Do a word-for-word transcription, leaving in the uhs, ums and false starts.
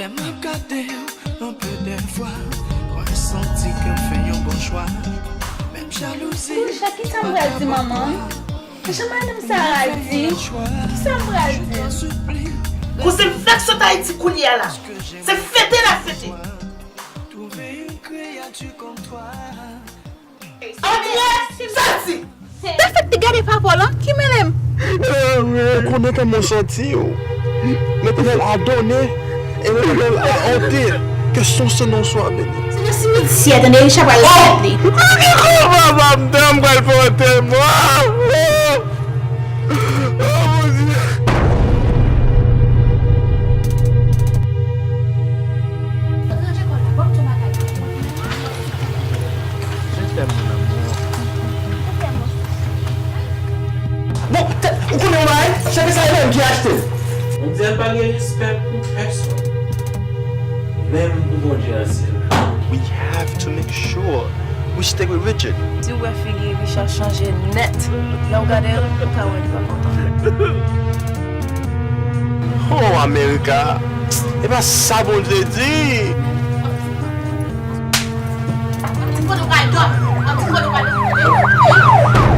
Lè m ap gade w, anpil de fwa, mwen santi ke m fè yon bon chwa. Menm jalouzi. Kounye a, kisa m pral di manman m? Jan madanm Sara di, kisa m pral di? Kouzen m fèk sot Ayiti kounye a la. Se fete n ap fete. Antre, soti. Dafèt te gade papa w lan, ki mennen m? Ou konnen kòman w santi w. Letènèl a donnen, e Letènèl a ôte. Que son Saint nom soit béni. Se nan simityè, tande, Richard pral fèt li. Papa m, m pral fè antèman. Oh, mon Dieu. Je t'aime, mon amour. Bon, tèt, ou konnen yon bagay? Cheve sa e menm ki achte l. Mondyal pa gen respè pou pèsonn. Menm pou Bondye nan syèl la. We have to make sure we stick with Richard. Si w wè figi Richard chanje nèt, lè w gade l, ou ka wè li pa kontan. Oh, America! E pa sa Bondye di! An ti kote w pral dòmi, an ti kote w pral dòmi.